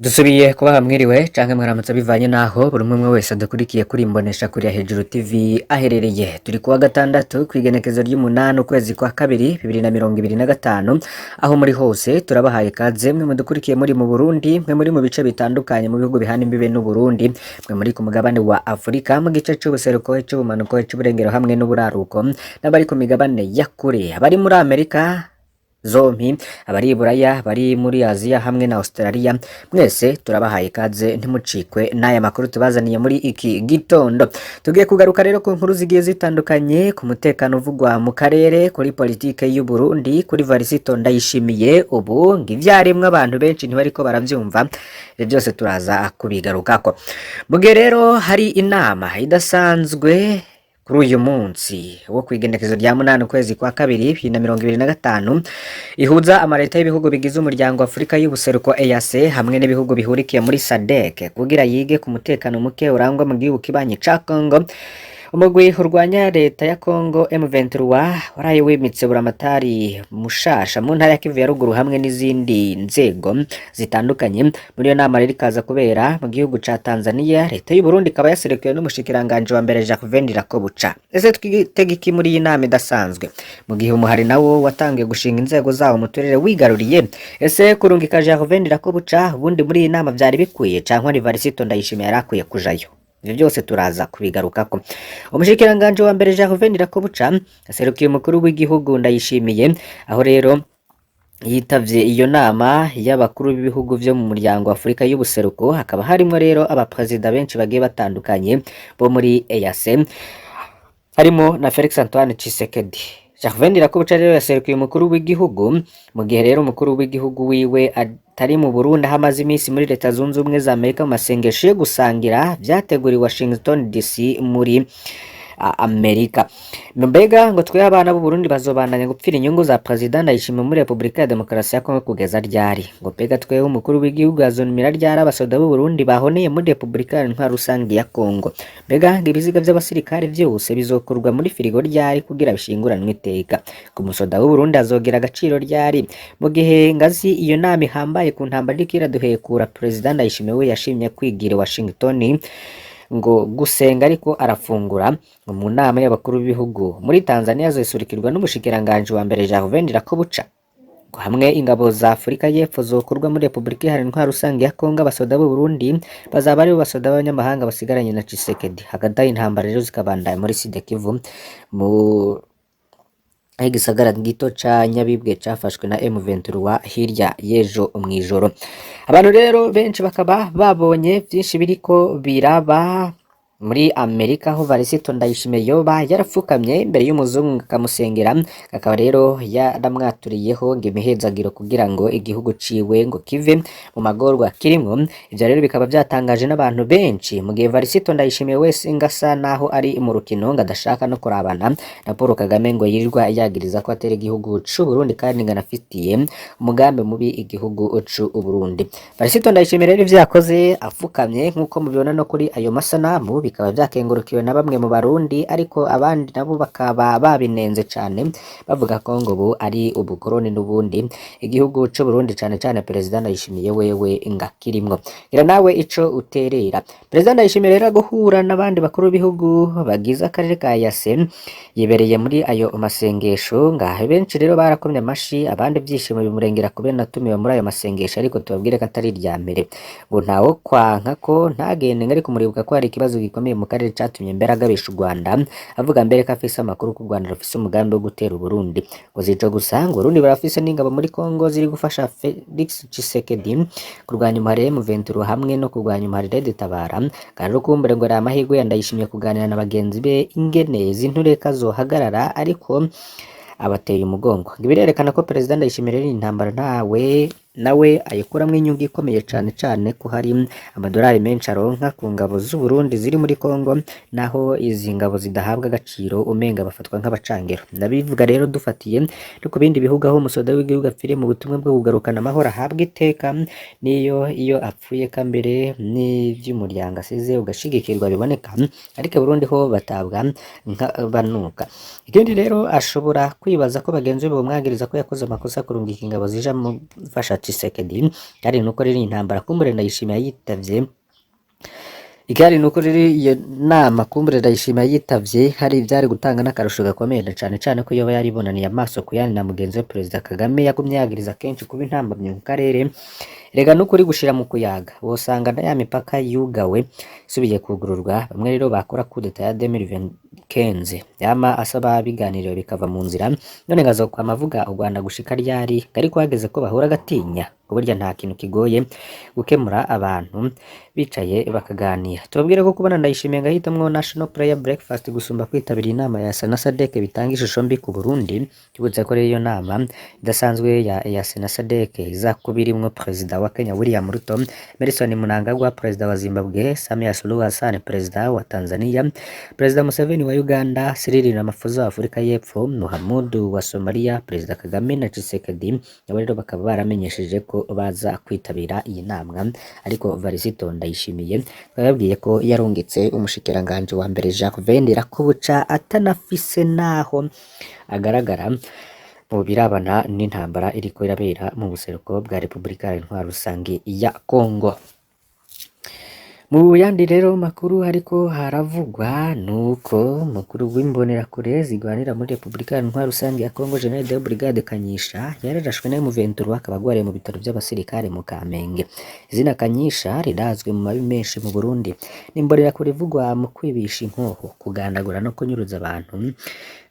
Dusubiye kubaha mwiriwe canke mwaramutse bivanye naho buri umwe wese adukurikiye kuri Imbonesha kuri ya Hejuru TV aherereye. Turi kuwa gatandatu kw'igenekezo ry'umunani ukwezi kwa kabiri 2025, aho muri hose turabahaye kaze, mwe mudukurikiye muri mu Burundi, mwe muri mu bice bitandukanye mu bihugu bihana imbibe n'u Burundi, mwe muri ku mugabane wa Afurika mu gice c'ubuseruko, c'ubumanuko, c'uburengero hamwe n'uburaruko, n'abari ku migabane ya kure, abari muri Amerika zompi, abari i Buraya, bari muri Aziya hamwe na Australia, mwese turabahaye ikaze. Ntimucikwe n'aya makuru tubazaniye muri iki gitondo. Tugiye kugaruka rero ku nkuru zigiye zitandukanye, ku mutekano uvugwa mu karere, kuri politike y'u Burundi, kuri Varisito Ndayishimiye ubu ngo ivyarimwe abantu benshi ntibariko baravyumva. Ivyo byose turaza kubigarukako. Mu gihe rero hari inama idasanzwe kuri uyu munsi wo kw'igenekezo rya munani ukwezi kwa kabiri 2025 ihuza amaleta y'ibihugu bigize umuryango wa Afurika y'ubuseruko EAC hamwe n'ibihugu bihurikiye muri SADC kugira yige ku mutekano muke urangwa mu gihugu kibanyi ca Congo. Umugwi urwanya leta ya Congo M23 waraye wimitse buramatari mushasha mu ntara ya Kivu ya ruguru hamwe n'izindi nzego zitandukanye. Muri iyo nama rero ikaza kubera mu gihugu ca Tanzania, leta y'u Burundi ikaba yaserukiwe n'umushikiranganje wa mbere Jacques Ndirakobuca. Ese twitega iki muri iyi nama idasanzwe mu gihe umuhari nawo watangiye gushinga inzego zawo mu turere wigaruriye? Ese kurungika Jacques Ndirakobuca ubundi muri iyi nama vyari bikwiye, canke ni Varisito Ndayishimiye yari akwiye kujayo? Ivyo byose turaza kubigarukako. Umushikiranganje wa mbere Jacques Ndirakobuca aserukiye umukuru w'igihugu Ndayishimiye, aho rero yitavye iyo nama y'abakuru b'ibihugu vyo mu muryango wa Afurika y'ubuseruko, hakaba harimwo rero abaperezida benshi bagiye batandukanye bo muri EAC, harimo na Felix Antoine Tshisekedi. Jacques Ndirakobuca rero yaserukiye umukuru w'igihugu, mu gihe rero umukuru w'igihugu wiwe atari mu Burundi, aho amaze iminsi muri Leta Zunze Ubumwe za Amerika mu masengesho yo gusangira vyateguriwe Washington DC muri Amerika. Mbega ngo twe abana b'u Burundi bazobandanya gupfira inyungu za Perezida Ndayishimiye muri Repubulika ya Demokarasi ya Kongo kugeza ryari? Ngo mbega twewe umukuru w'igihugu azonumira ryari abasoda b'u Burundi bahoneye muri Repubulika Iharanira Rusange ya Kongo? Mbega ngo ibiziga vy'abasirikare vyose bizokurwa muri firigo ryari kugira bishinguranwe iteka? Ku musoda w'u Burundi azogira agaciro ryari? Mu gihe ngazi iyo nama ihambaye ku ntambara iriko iraduhekura, Perezida Ndayishimiye we yashimye kwigira i Washington ngo gusenga ariko arafungura. Ngo mu nama y'abakuru b'ibihugu muri Tanzania azosurikirwa n'umushikiranganje wa mbere Gervais Ndirakobuca. Ngo hamwe ingabo za Afurika y'Epfo zokurwa muri Repubulika Iharanira Intwaro Rusange ya Kongo, abasoda b'u Burundi bazaba aribo basoda b'abanyamahanga basigaranye na Tshisekedi. Hagati aho intambara rero zikabandanya muri Sud Kivu, mu aho igisagara gito ca Nyabibwe cafashwe na M23 hirya y'ejo mw'ijoro. Abantu rero benshi bakaba babonye vyinshi biriko biraba muri Amerika, aho Varisito Ndayishimiye yoba yarapfukamye imbere y'umuzungu akamusengera, akaba rero yaramwaturiyeho ngo imihezagiro kugira ngo igihugu ciwe ngo kive mu magorwa kirimwo. Ivyo rero bikaba vyatangaje n'abantu benshi, mu gihe Varisito Ndayishimiye wese ngasa naho ari mu rukino, ngo adashaka no kurabana na Paul Kagame, ngo yirirwa yagiriza ko atera igihugu c'u Burundi kandi ngo anafitiye umugambi mubi igihugu c'u Burundi. Varisito Ndayishimiye rero ivyo yakoze apfukamye nk'uko mubibona no kuri ayo masanamu bikaba vyakengurukiwe na bamwe mu Barundi, ariko abandi nabo bakaba babinenze cane, bavuga ko ngo ubu ari ubukoroni n'ubundi igihugu c'u Burundi, cane cane Perezida Ndayishimiye wewe ngakirimwo. Gira nawe ico uterera. Perezida Ndayishimiye rero guhura n'abandi bakuru b'ibihugu bagize akarere ka EAC yibereye muri ayo masengesho, ngaho benshi rero barakomye amashi, abandi ivyishimo bimurengera kubera natumiwe muri ayo masengesho. Ariko tubabwire ko atari irya mbere, ngo ntawo kwanka ko ntagende, ariko muribuka ko hari ikibazo gikomeye mu karere catumye mbere agabisha u Rwanda, avuga mbere ko afise amakuru ko u Rwanda rufise umugambi wo gutera Uburundi. Ngo zico gusa, ngo Uburundi barafise n'ingabo muri Congo ziri gufasha Felix Tshisekedi kurwanya umuhari M23 hamwe no kurwanya umuhari Red Tabara. Kandi rukumbure ngo ari amahirwe ya Ndayishimiye kuganira na bagenzi be ingene izi ntureka zohagarara, ariko abateye umugongo. Ngo birerekana ko Perezida Ndayishimiye rero intambara ntawe nawe ayikuramwo inyungu ikomeye, cane cane ko hari amadolari menshi aronka ku ngabo z'u Burundi ziri muri Congo, naho izi ngabo zidahabwa agaciro, umenga bafatwa nk'abacangero. Ndabivuga rero dufatiye no ku bindi bihugu, aho umusoda w'igihugu apfiriye mu butumwa bwo kugarukana amahoro ahabwa iteka, niyo iyo apfuye kambere n'ivy'umuryango asize ugashigikirwa biboneka, ariko Burundi ho batabwa nk'abanuka. Ikindi rero ashobora kwibaza ko bagenzi be bomwagiriza ko yakoze amakosa kurungika ingabo zija mu gufasha Tshisekedi. Kandi nuko rero iyi ntambara kumbure Ndayishimiye yitavye. Igihari nuko rero iyo nama kumbure Ndayishimiye yitavye hari ivyari gutanga n'akarusho gakomeye, na cane cane ko yoba yaribonaniye amaso ku yandi na mugenzi we Perezida Kagame yagumye yagiriza kenshi kuba intambamyi mu karere. Rega nukuri gushira mu kuyaga wosanga na ya mipaka yugawe isubiye kugururwa. Bamwe rero bakora kudeta ya 2015 yama asaba biganiro bikava mu nzira, none ngazokwama avuga u Rwanda gushika ryari? Ariko hageze ko bahura agatinya, burya nta kintu kigoye gukemura abantu bicaye bakaganira. Tubabwire ko kubona Ndayishimiye ngahitamwo National Prayer Breakfast gusumba kwitabira inama ya EAC na SADC bitanga ishusho mbi ku Burundi. Tubutse ko rero iyo nama idasanzwe ya EAC na SADC iza kuba irimwo Perezida wa Kenya William Ruto, Emmerson Mnangagwa Perezida wa Zimbabwe, Samia Suluhu Hassan Perezida wa Tanzania, Perezida Museveni wa Uganda, Cyril Ramaphosa wa Afurika y'Epfo, Mohamudu wa Somalia, Perezida Kagame na Tshisekedi. Nabo rero bakaba baramenyesheje ko baza kwitabira iyi nama, ariko Varisito Ndayishimiye twababwiye ko yarungitse umushikiranganje wa mbere Jacques Ndirakobuca atanafise naho agaragara mu birabana n'intambara iriko irabera mu buseruko bwa Repubulika Intwaro Rusangi ya Kongo. Mu yandi rero makuru ariko haravugwa nuko mukuru w'imbonerakure zigwanira muri Repubulika Intwaro Rusangi ya Kongo, General de Brigade Kanyisha, yararashwe na M23, akaba agwariye mu bitaro by'abasirikare mu Kamenge. Izina Kanyisha rirazwi mu mabi menshi mu Burundi. N'imbonerakure ivugwa mu kwibisha inkoho, kugandagura no kunyuruza abantu.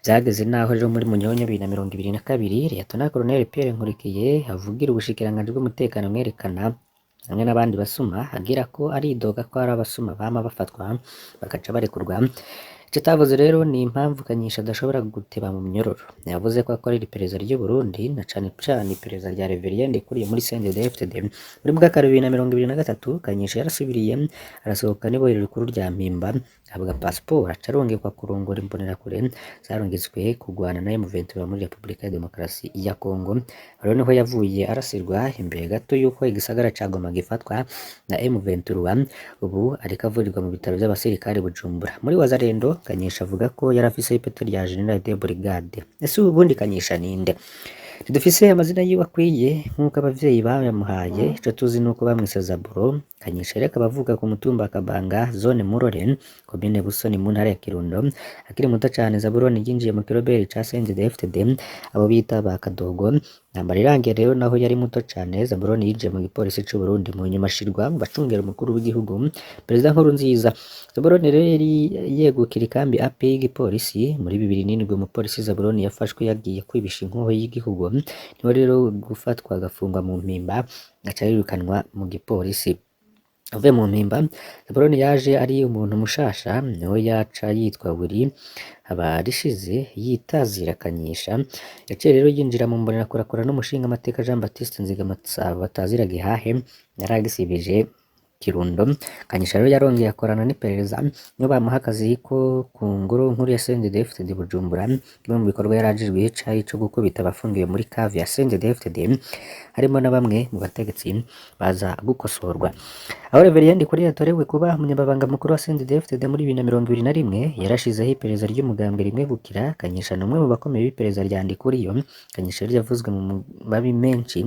Vyageze naho rero muri Munyonyo 2022 Liyetona Colonel Pierre Nkurikiye avugira ubushikiranganji bw'umutekano mwerekana hamwe n'abandi basuma, agira ko aridoga ko ari abasuma bama bafatwa bagaca barekurwa. Ico atavuze rero ni impamvu Kanyisha adashobora guteba mu myororo. Yavuze ko akorera iperereza ry'u Burundi, na cane cane iperereza rya Reverien Ndikuriye muri CNDD-FDD. Muri mwaka 2023 Kanyisha yarasubiriye arasohoka n'ibohero rikuru rya Mpimba, ahabwa pasiporo, aca arungikwa kurongora imbonerakure zarungitswe kugwana na M23 muri Repubulika ya Demokarasi ya Kongo. Rero niho yavuye arasirwa imbere gato yuko igisagara ca Goma gifatwa na M23. Ubu ariko avurirwa mu bitaro by'abasirikare Bujumbura. Muri Wazalendo Kanyisha avuga ko yari afise ipeti rya General de Brigade. Ese ubundi Kanyisha ninde? Ntidufise amazina yiwe akwiye nk'uko abavyeyi bayamuhaye. Ico tuzi nuko bamwise Zaburo. Kanyisha rero akaba avuka ku mutumba Kabanga, zone Murore, komine Busoni, mu ntara ya Kirundo. Akiri muto cane Zaburoni yinjiye mu kiroberi ca CNDD-FDD, abo bita ba Kadogo. Intambara irangiye rero, naho yari muto cane, Zaburoni yinjiye mu gipolisi c'u Burundi, mu nyuma ashirwa mu bacungera umukuru w'igihugu Perezida Nkurunziza. Zaburoni rero yari yegukira ikambi AP y'igipolisi muri 2007. Umupolisi Zaburoni yafashwe yagiye kwibisha inkoho y'igihugu, niho rero gufatwa agafungwa mu Mpimba, aca yirukanwa mu gipolisi. Avuye mu Mpimba, Zaburoni yaje ari umuntu mushasha, niho yaca yitwa Willy Habarishize yitazira Kanyisha. Yaciye rero yinjira mu mbonerakure n'umushinga amateka Jean Baptiste Nzigamasabo batazira Gihahe, yaragisibije Kirundo. Kanyisha rero yarongeye akorana n'iperereza, niyo bamuha akazi ko ku ngoro nkuru ya CNDD-FDD Bujumbura. Kimwe mu bikorwa yarajejwe cari ico gukubita abafungiwe muri cave ya CNDD-FDD, harimo na bamwe mu bategetsi baza gukosorwa. Aho Reverien Ndikuriyo yatorewe kuba umunyamabanga mukuru wa CNDD-FDD muri 2021, yarashizeho iperereza ry'umugambwe rimwe bukira. Kanyisha ni umwe mu bakomeye b'iperereza rya Ndikuriyo. Kanyisha rero yavuzwe mu mabi menshi,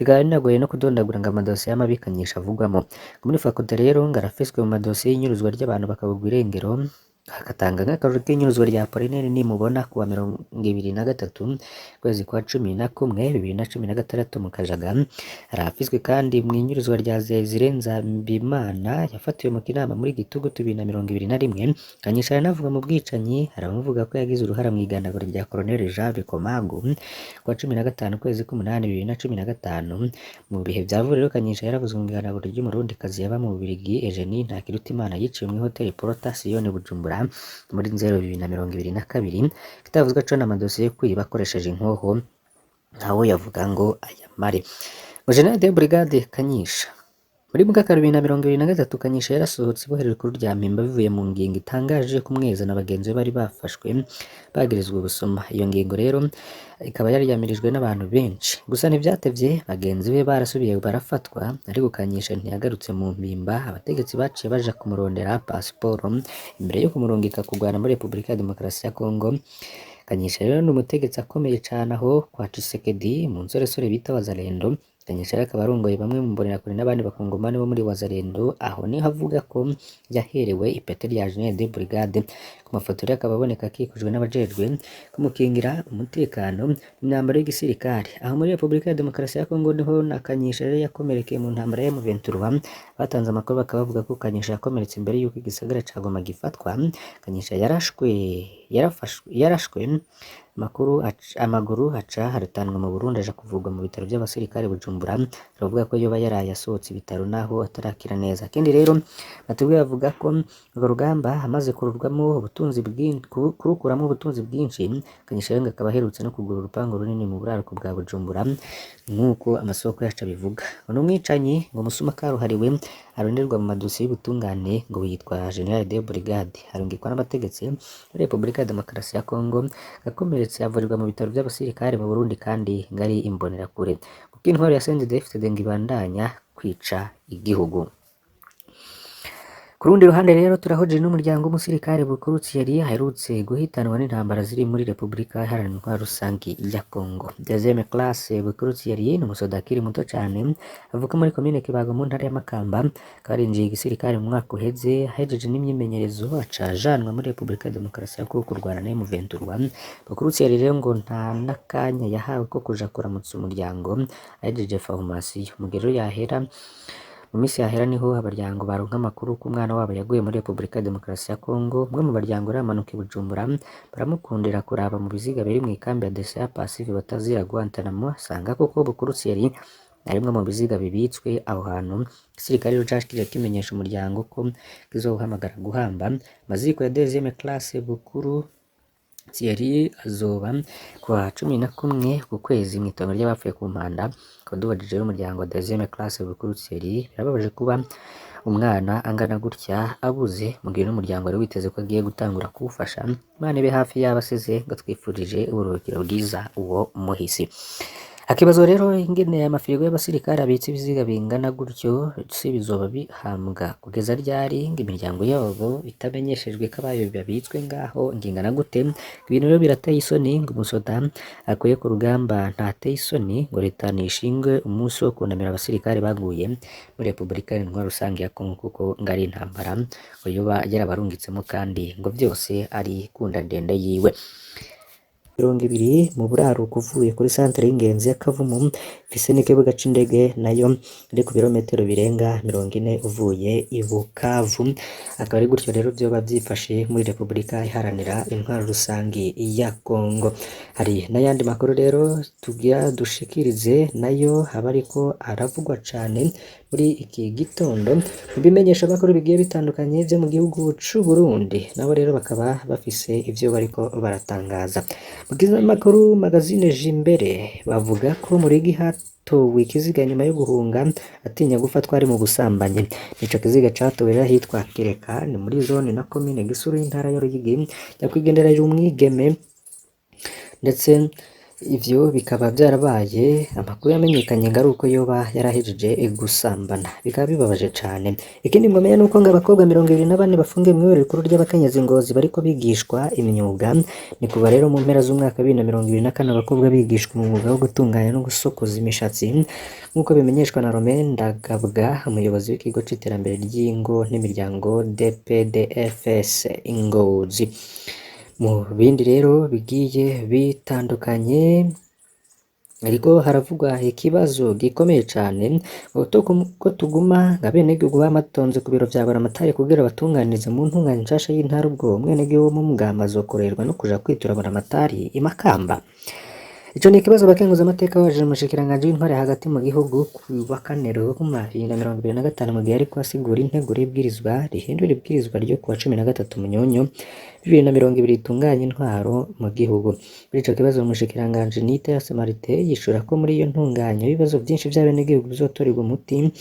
bikaba binagoye no kudondagura ngo amadosiye y'amabi Kanyisha avugwamo. Muri Fakuta rero ngo arafiswe mu madosiye y'inyuruzwa ry'abantu bakabugwa irengero, agatanga nk'akarorero k'inyuruzwa rya Apollinaire Nimubona kuwa 23 kwezi kwa 11 2016 mu Kajaga. Arafiswe kandi mu inyuruzwa rya Zezire Nzambimana yafatiwe mu Kinama muri Gitugutu 2021. Kanyisha aranavuga mu bwicanyi, hari abamuvuga ko yagize uruhara mu igandagura rya Colonel Jean Bikomagu kuwa 15 kwezi k'umunani 2015. Mu bihe vya vuba rero Kanyisha yaravuzwe mu igandagura ry'umurundikazi yaba mu Bubiligi, Eugenie Ntakirutimana, yiciwe mu hoteli Porta Sion Bujumbura muri Nzero 2022. Kitavuzwe co n'amadosiye yo kwiba akoresheje inkoho, ntawe yavuga ngo ayamare. Ngo General de Brigade Kanyisha, muri mwaka 2023 Kanyisha yarasohotse ibohero rikuru rya Mpimba bivuye mu ngingo itangaje yo kumweza na bagenzi be bari bafashwe bagirizwa ubusuma. Iyo ngingo rero ikaba yari yamirijwe n'abantu benshi, gusa ntivyatevye bagenzi be barasubiye barafatwa, ariko Kanyisha ntiyagarutse mu Mpimba. Abategetsi baciye baja kumurondera pasiporo imbere yo kumurungika kugwana muri Repubulika ya Demokarasi ya Kongo. Kanyisha rero ni umutegetsi akomeye cane aho kwa Tshisekedi mu nsoresore bita Wazalendo. Kanyisha rero akaba arongoye bamwe mu mbonerakure n'abandi bakongomani bo muri Wazalendo, aho niho avuga ko yaherewe ipete rya General de Brigade. Ku mafoto rero akaba aboneka akikujwe n'abajejwe kumukingira umutekano mu myambaro y'igisirikare. Aho muri Repubulika ya Demokarasi ya Kongo niho na Kanyisha rero yakomerekeye mu ntambara ya M23. Batanze amakuru bakaba bavuga ko Kanyisha yakomeretse imbere y'uko igisagara ca Goma gifatwa. Kanyisha yarashwe yarafashwe yarashwe amakuru amaguru aca haratanwa mu Burundi aja kuvurwa mu bitaro by'abasirikare Bujumbura. Aravuga ko yoba yaraye asohotse ibitaro naho atarakira neza. Ikindi rero batubwiye bavuga ko urwo rugamba amaze kururwamo ubutunzi bwinshi, kurukuramo ubutunzi bwinshi. Kanyisha rero ngo akaba aherutse no kugura urupangu runini mu buraruko bwa Bujumbura nk'uko amasoko yacu abivuga. Ngo ni umwicanyi, ngo umusuma karuhariwe aronderwa mu madosiye y'ubutungane, ngo yitwa General de Brigade, arungikwa n'abategetsi muri Repubulika ya Demokarasi ya Kongo, yakomeretse avurirwa mu bitaro by'abasirikare mu Burundi kandi ngo ari imbonerakure kuko intwaro ya CNDD-FDD ngo ibandanya kwica igihugu. Ku rundi ruhande rero turahoje n'umuryango w'umusirikare Bukuru Thierry aherutse guhitanwa n'intambara ziri muri Repubulika Iharanira Intwaro Rusangi ya Congo. Deuxième classe Bukuru Thierry ni umusoda akiri muto cane, avuka muri komine Kibago mu ntara ya Makamba, akaba yarinjiye igisirikare mu mwaka uheze, ahejeje n'imyimenyerezo aca ajanwa muri Repubulika ya Demokarasi ya Congo kurwana na M23. Bukuru Thierry rero ngo nta n'akanya yahawe ko kuja kuramutsa umuryango ahejeje formation. Mu gihe rero yahera mu minsi yahera niho abaryango baronka amakuru ko umwana wabo yaguye muri Repubulika ya Demokarasi ya Kongo. Umwe mu baryango rero amanuka i Bujumbura baramukundira kuraba mu biziga biri mu ikambi ya Desa Pacifique batazira Guantanamo, asanga koko Bukuru Thierry na rimwe mu biziga bibitswe aho hantu. Igisirikare rero caje kimenyesha umuryango ko kizohamagara guhamba. Amaziko ya deuxième classe Bukuru Thierry azoba kuwa 11 ku kwezi mw'itongo ry'abapfuye ku Mpanda. Tukaba tubajije rero umuryango wa deuxième classe Bukuru Thierry, birababaje kuba umwana angana gutya abuze mu gihe n'umuryango wari witeze ko agiye gutangura kuwufasha. Imana ibe hafi y'abasize, ngo twifurije uburuhukiro bwiza uwo muhisi. Hakibazwa rero ingene aya mafirigo y'abasirikare abitse ibiziga bingana gutyo si bizoba bihambwa kugeza ryari, ngo imiryango yabo itamenyeshejwe ko abayo babitswe ngaho ngingana gute. Ibintu rero birateye isoni, ngo umusoda akuye ku rugamba ntateye isoni, ngo leta nishingwe umunsi wo kunamira abasirikare baguye muri Repubulika Iharanira Rusange ya Kongo kuko ngo ari intambara ngo yoba yarabarungitsemo kandi ngo byose ari kunda ndende yiwe. 20 mu buraruko uvuye kuri santere y'ingenzi ya Kavumu, ifise n'ikibuga c'indege nayo iri ku birometero birenga 40 uvuye i Bukavu. Akaba ari gutyo rero vyoba vyifashe muri Repubulika Iharanira Intwaro Rusangi ya Kongo. Hari n'ayandi makuru rero tugira dushikirize nayo aba ariko aravugwa cane muri iki gitondo mu bimenyesha makuru bigiye bitandukanye vyo mu gihugu c'u Burundi, nabo rero bakaba bafise ivyo bariko baratangaza. Mu kinyamakuru magazine Jimbere bavuga ko Murigi hatowe ikiziga nyuma yo guhunga atinya gufatwa ari mu busambanyi. Ico kiziga catowe rero ahitwa Kireka, ni muri zone na komine Gisuru y'intara ya Ruyigi. Nyakwigendera yari umwigeme, ndetse ivyo bikaba vyarabaye amakuru yamenyekanye ngo ari uko yoba yarahejeje gusambana, bikaba bibabaje cane. Ikindi mwomenya nuko ngo abakobwa 24 bafungiye mw'ibohero rikuru ry'abakenyezi Ngozi bariko bigishwa imyuga. Ni kuva rero mu mpera z'umwaka 2024 abakobwa bigishwa umwuga wo gutunganya no gusokoza imishatsi, nk'uko bimenyeshwa na Romain Ndagabwa, umuyobozi w'ikigo c'iterambere ry'ingo n'imiryango DPDFS Ngozi. Mu bindi rero bigiye bitandukanye, ariko haravugwa ikibazo gikomeye cane ko tuguma nka benegihugu bamatonze ku biro vya Buramatari kugira batunganirize mu ntunganya nshasha y'intara, ubwo umwenegihugu wo mu Mugamba azokorerwa no kuja kwitura Buramatari i Makamba. Ico ni ikibazo abakenguza amateka babajije umushikiranganji w'intwari hagati mu gihugu ku wa kane Ruhuma 2025 mu gihe ariko asigura integuro y'ibwirizwa rihindura ibwirizwa ryo kuwa 13 Munyonyo 2020 ritunganya intwaro mu gihugu. Kuri ico kibazo umushikiranganji Niteretse Martin yishura ko muri iyo ntunganyo ibibazo vyinshi vy'abenegihugu bizotorerwa umuti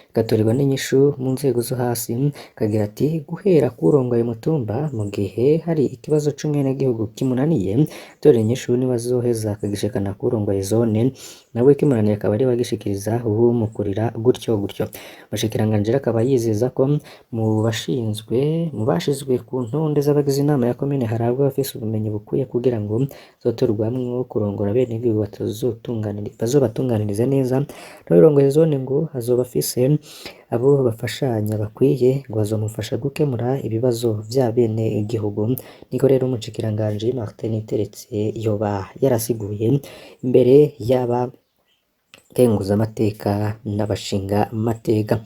bigatorerwa n'inyishu mu nzego zo hasi. Akagira ati guhera k'uwurongoye umutumba mu gihe hari ikibazo c'umwenegihugu kimunaniye gutorera inyishu niwe azoheza akagishikana k'uwurongoye zone, nawe kimunaniye akaba ariwe agishikiriza uwumukurira, gutyo gutyo. Umushikiranganji rero akaba yizeza ko mu bashizwe ku ntonde z'abagize inama nama ya komine harabwa abafise ubumenyi bukwiye kugira ngo zotorwamwo kurongora abenegihugu bazobatunganirize neza. N'uwurongoye zone ngo azoba afise abo bafashanya bakwiye, ngo bazomufasha gukemura ibibazo vy'abene igihugu. Niko rero umushikiranganji Martin Niteretse yoba yarasiguye imbere y'aba kenguzamateka n'abashinga mateka.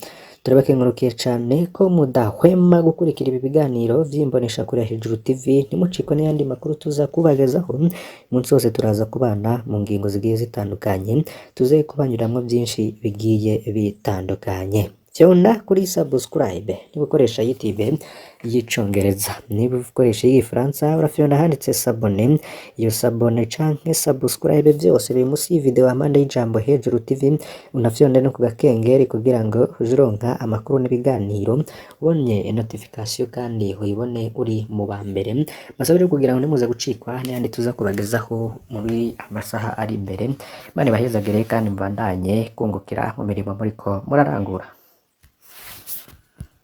Turabakengurukiye cane ko mudahwema gukurikira ibi biganiro vy'imboneshakure ya Hejuru TV. Ntimucikwe n'ayandi makuru tuza kubagezaho umunsi wose. Turaza kubana mu ngingo zigiye zitandukanye, tuze kubanyuramwo vyinshi bigiye bitandukanye. Fyonda kuri subscribe niba ukoresha YouTube y'icongereza, niba ukoresha iy'igifaransa urafyonda handitse s'abonner. Iyo s'abonner canke subscribe vyose biri musi y'ivideo hampande y'ijambo Hejuru TV. Unafyonde no ku gakengeri kugira ngo uje uronka amakuru n'ibiganiro ubonye notification, kandi uyibone uri mu ba mbere. Basaba rero kugira ngo ntimuze gucikwa n'ayandi tuza kubagezaho muri amasaha ari imbere. Imana ibahezagire kandi mubandanye kungukira mu mirimo muriko murarangura.